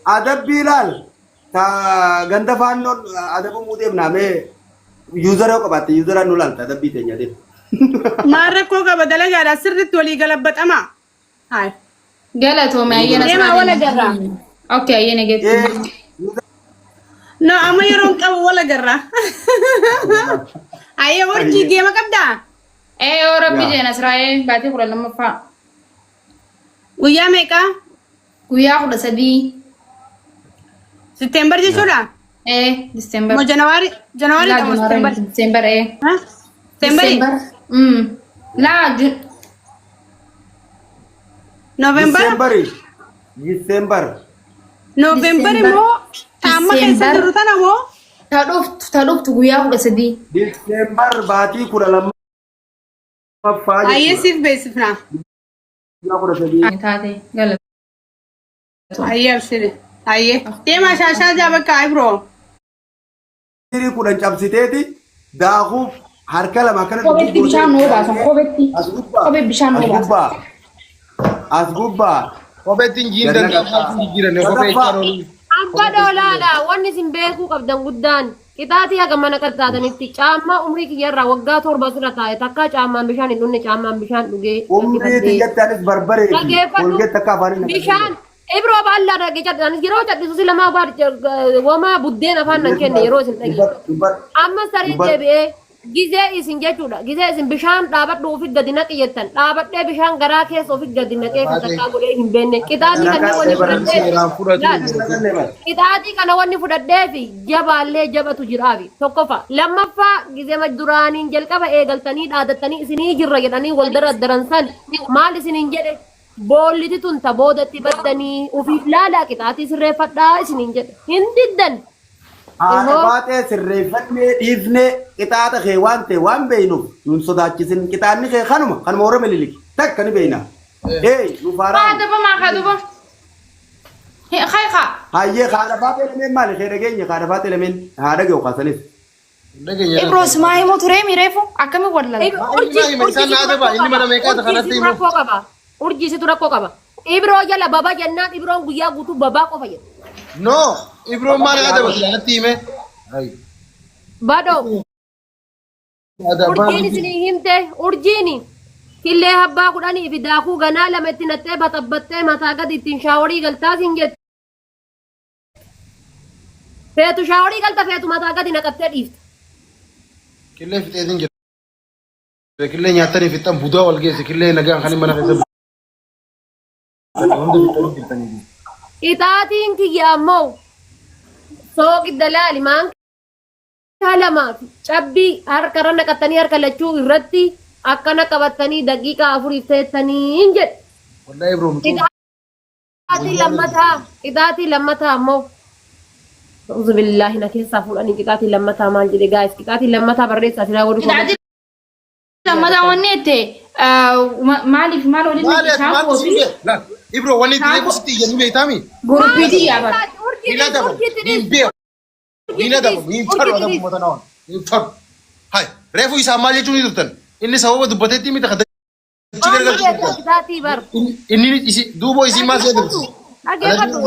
Adabbii laal ta ganda faannoon adabamuu deemnaa mee yuuzara yoo qabaatte yuuzaraan nu laalta adabbii teenya deemu. Maal rakkoo qaba dalagaadha sirriitti walii galabaxama. Haay. Galatoome ayyana Deemaa wal agarraa. Okay ayyana geetti. No amma yeroon qabu wal agarraa. Ayyee urjii geema qabdaa? Ee yoo rabbi Yaa. jeen Asraa'ee baatii 12ffaa. Guyyaa meeqaa? Guyyaa 13. September jechuudha? Ee December. Moo January? January Laa dha moo September? December ee. Ha? September? December. Laa November? Diseembari. Diseembar. November December. moo taamma keessa December. jirru tana moo? Ta dhuftu ta dhuftu guyyaa 13. Diseembar baatii 12ffaa Ayyee jechuudha. siif beeksifna. Guyyaa 13. Taate galatoome. Ayyee abshiri. Ayyee. Deemaa shaashaa jaa bakka Ibroo. Firii 10 cabsiteeti daakuuf harka lama akkana Kopheetti gootee bishaan nuu baasan kopheetti. as gubbaa Kophee bishaan as nuu baasan. gubbaa as gubbaa Kopheetti hin gad danda'amu naqataa. jijjiirame kophee Sadaffaa ichaan olii. Abba dhoolaadha. Wanni isin beekuu qabdan guddaan qixaatii haga mana qaxxaatanitti caammaa umrii kiyyarraa waggaa 7 asirra taa'e takkaa caammaan bishaan hin dhugne caammaan bishaan dhugee umrii rakkifadhee. tiyyatti anis barbaree fi Dhageeffadhu kolgeetti akka afaaniin naqatee bishaan Ibroo baallaa dhaqee cadhisu anis yeroo cadhisu si lamaa baar wamaa buddeen afaan nan kenne yeroo isin dhageessu. Dubbadhu Amma sarii dubbadhu. deebi'ee gizee isin jechuudha gizee isin bishaan dhaabadhu ofi gadi naqi jettan dhaabadhee bishaan garaa keessa ofi gadi naqee kan Baatee takkaa godhee hin beekne qixaatii kanneen wanni Naqadhee bara. fudhadhee seeraan fudhatu laal hin jiru. Naqadhee bara. qixaatii kana wanni fudhadhee fi jabaallee jabatu jiraafi tokkoffaa lammaffaa gizema duraaniin jalqaba eegaltanii dhaadattanii isinii jirra jedhanii wal daraddaran san maal isiniin jedhe Boolliti tun ta boodatti baddanii ufiif laalaa qixaatii sirreeffadhaa isiniin jedhe. Hin diddan. Haadha Ihoo. baaxee sirreeffannee dhiifnee qixaaxa kee waan ta'e waan beeynuuf nun sodaachisin qixaanni kee kanuma kanuma warra mililik takka ni beeyna. Ee nu faaraa. Haa duba maa haa duba. Hay haa. Hayyee haadha baaxee lameen maali kee dhageenye haadha baaxee lameen haa dhaga'u kaasanis. Dhageenya Ibroo simaa himuu turee mireefu akkamiin wal lala? Urjii Inni urjii isaan situ adaba, rakkoo inni qaba. mana meeqaata Urjii kanatti situ himu. rakkoo qaba. Urjii situ rakkoo qaba. Ibroo jala baba jennaan Ibroon guyyaa guutuu babaa qofa jedha. No, Ibroon maal adaba sila natti hime. Ay, Badoo adabaa urjiin miti. isinii himte urjiin killee habbaa 10 fi daakuu ganaa lama itti naxxee baxabbaxxee mataa gadi ittiin shaaworii galtaa siin jette. Feetu shaaworii galta feetu mataa gadi naqattee dhiifta. Killee fixeetiin jira. Killee nyaattanii fixxan budaa wal geesse killee nagaan kan mana keessa hunda fixxanii jirtanii. Qixaatiin kiyya ammoo sooqidda laali maankaa lamaa fi cabbii harka irra naqattanii harka lachuu irratti akkana qabattanii daqiiqaa afuriif teettanii hin jedhe. Wallahi Ibro mucoo. Qixaatii lammataa qixaatii lammataa ammoo A'uuzu billaahi na keessaa fuudhanii qixaatii lammataa maal jedhe gaayis qixaatii lammataa barreessaa silaa godhu Qixaatii lammataa wanni jette maaliif maal waliin Maali ati maal shaakoo si fi jedhe? Laal Ibro wanni itti reefu sitti iyyanii beektaami? gurbiitii yaaban. Hin adabamu, hin beeku, hin adabamu, hin fadhu adabu mata nawan, hin fadhu. Hai, reefu isaan maal jechuun ni turtan? Inni sababa dubbateetti miti kan Achi Maal gargalchuu beekta turtan. qixaatii bar. Inni isi duuba isii maal si adabdi? Dhageeffadhu.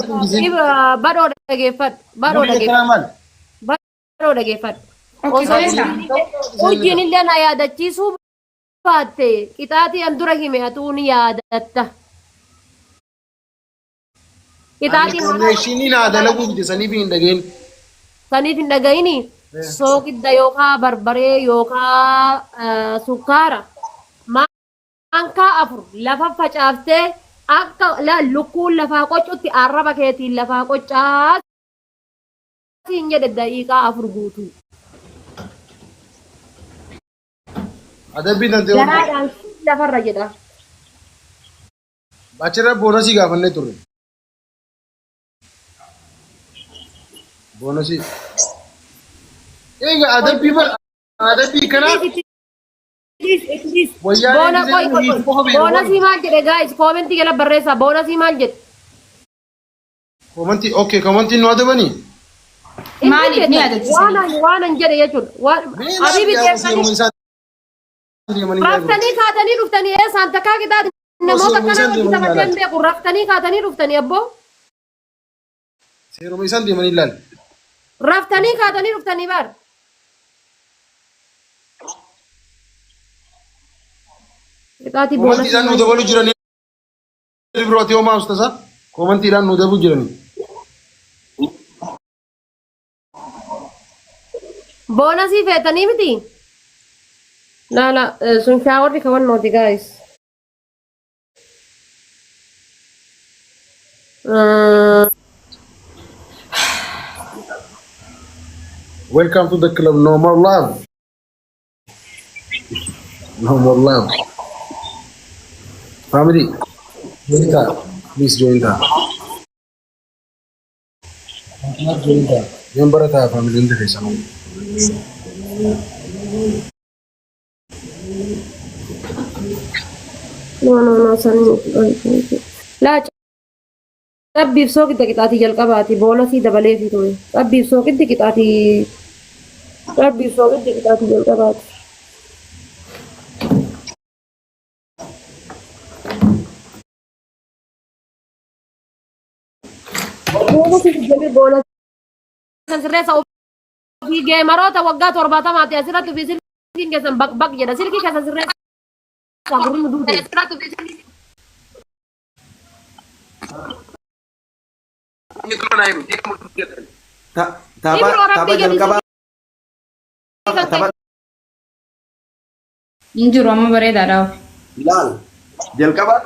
Badhoo dhageeffadhu. Badhoo Murni dhageeffadhu. akkanaa maal? Badhoo dhageeffadhu. Okay, Osoo keessa. urjiin illee na yaadachiisuu baatte qixaatii an dura hime atuu ni yaadatta. Ani Qixaatii konnekshinii naa dalaguu dide saniif hin dhageen. saniif hin dhaga'ini soogidda yookaa barbaree yookaa sukkaara maankaa afur lafa facaaftee akka la lukkuun lafaa qoccutti arraba keetiin lafaa qoccaa siin jedhe daqiiqaa 4 guutuu. Adabbiin tantee hoo? Garaadhaan lafarra jedha. Achirra boonasii gaafannee turre. Boonasii. Egaa adabbii bar adabbii kanaa wayyaaneen Boona gisee qoy qoy hiiku qofa beeku. boonasii maal jedhe guys koomentii jala barreessaa boonasii maal jedhe. Komantii okay komantiin nu adabanii. Maaliif ni yaadachiisanii? Waan ani waan an jedhe jechuudha. Waan Mee laal Habibi yaa deemtanii seeruma isaan deemanii yaa bro. raftanii kaatanii dhuftanii eessaan takkaa qixaati namoota Seeruma akkanaa isaan wajji deemanii taphadhee ilaalaa. hin beeku raftanii kaatanii dhuftanii abboo. Seeruma isaan deemanii ilaali. Raftanii kaatanii dhuftanii bar. Qixaatii Komantiidhaan boonasii nu dabalu jiranii birooti yoo maamsu tasaa komantiidhaan nu dabalu jiranii. Boonasii feetanii miti? Laala sun shaawarri kawannooti guys. Welcome to the club. No more love. No more love. Family, join that. Please join that. Join that. Member ta'a family hundi keessanuu. No, no, no, sanii. Laa cabbiif soogidda qixaatii jalqabaati boonasii dabaleefii ture. Cabbiif soogiddi qixaatii cabbiif soogiddi qixaatii jalqabaati. Boonasii digdamii boonasii san sirreessa ofii geemaroota waggaa 70ti asirratti ofii silkiin keessan baq baq jedha silkii keessan sirreessa gurri nu duute. Tapha Ibro tapha rabbii jedhi jalqabaa silkii kan tapha Hin jiru amma bareedaadha. Laal jalqaba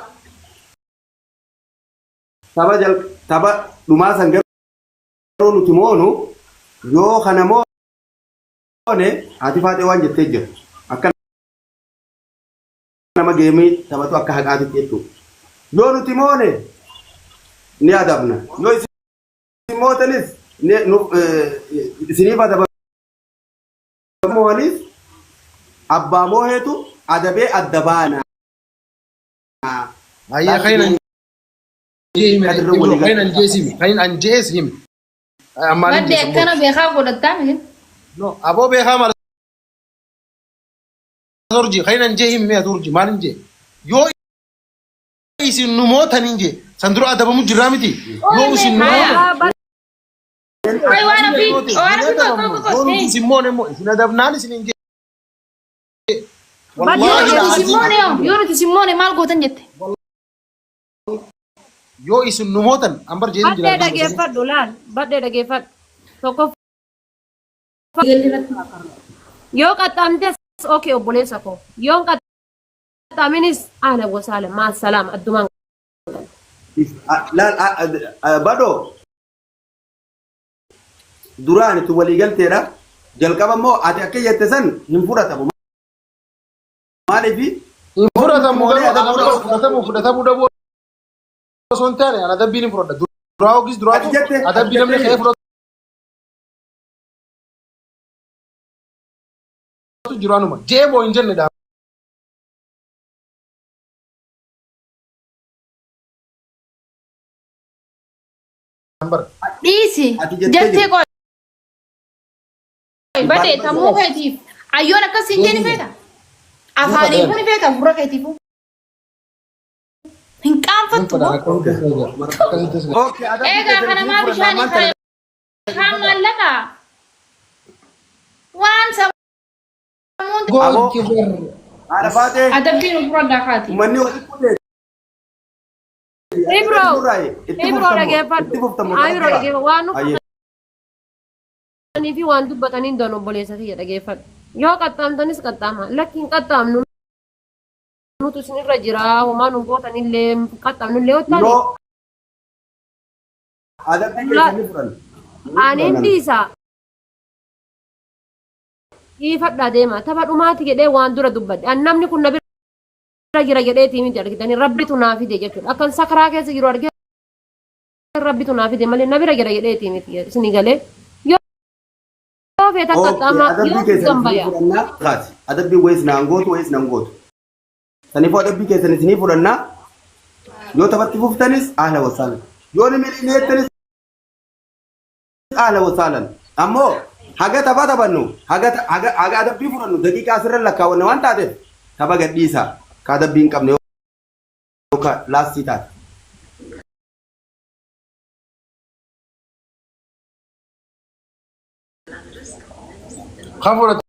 tapha jal tapha dhumaa san garuu nuti moonu yoo kana moone haati faaxee waan jettee jira akka nama geemii taphatu akka haqaatitti jechuudha. Yoo nuti moone ni adabna yoo isin mootanis ni nu isiniif adaba moo'anis abbaa mooheetu adabee adda baana. Hayyee kan hin anjee himi. Kadirra walii Kan hin anjee himi. Kan hin anjee himi. Ammaan hin Badde jeesan akkana beekaa godhattaa miti. No, aboo beekaa maal urjii kan hin anjee himi mee urjii maal hin jee. Yoo isin nu mootan hin jee san dura adabamu jirraa miti. Yoo isin nu mootan. Qoy waan ofii waan ofii qoy qoy qoy Yoo qoy. isin moone immoo isin adabnaan isin hin jee. Yoo Wallaahi nuti isin la'aziim. moone yoo yoo nuti isin moone maal gootan jette? Yoo isin nu mootan ambar jeetin Badhee jira. dhageeffadhu laal badhee dhageeffadhu tokkoffaa yoo qaxxaamtes okay obboleessa koo yoo hin qaxxaaminis ahlan wasaalan maal salaama addumaan Laal badoo duraan itti walii galteedha. Jalqaba immoo ati akka jette san hin fudhatamu. Maaliif Hin fudhatamu Moonee garuu adabuu adabuu dhabu. fudhatamu fudhatamuu dhabuu osoo hin taane an adabbiin hin fudhadha. Duraa hogis duraatu Ati jette- adabbii ati namni jette- ka'ee fudhatu jiru anuma. Jee moo hin jenne dha. Dhiisi Ati jettee jettee jirti. qoy badee sammuu keetiif ayyoon akkas hin jenne feeta. Afaaniifuu ni feeta gurra keetiifuu. Hin qaanfattu moo? Okay, adabbii Egaa keessan kana isinii maa fudhanna bishaanii ammaan tana. kaan maallaqa waan sammuun Aboo haadha faatee adabbiin ofirra kaati. uummanni walitti kutee. Ibro Itti Ibro fuftamu. dhageeffadhu Itti fuftamu. Ibro dhageeffadhu waan Ayyee. uffatanii fi waan dubbatanii hin doon obboleessa kiyya dhageeffadhu yoo qaxxaamtanis qaxxaama lakki hin qaxxaamnu nutu isinirra jira homaa nu gootanillee hin qaxxaamnullee yoo taane Yoo adabbii keessan ni fudhanna. ani hin dhiisa dhiifadhaa deema tapha dhumaati jedhee waan dura dubbadhe an namni kun na bira jira jedheetii miti argitanii rabbitu naa fide jechuudha akkan sakaraa keessa jiru argee rabbitu naa fide malee na bira jira jedheetii miti isinii galee yoo feetan Okay, qaxxaamaa adabbii yoo keessan dhuggan isinii baya fudhannaa. Kaati. Adabbii wayis naan gootu wayis nan gootu. Saniifuu adabbii keessan isinii fudhannaa. Yoo taphatti fuftanis ahla wasaalan. Yoo ni miliineettanis ahla wasaalan. Ammoo haga tapha taphannu haga haga haga adabbii fudhannu daqiiqaa asirra lakkaawwanne waan taateef tapha gadhiisaa ka adabbii hin qabne yookaan laastii taate. Kan fudhate.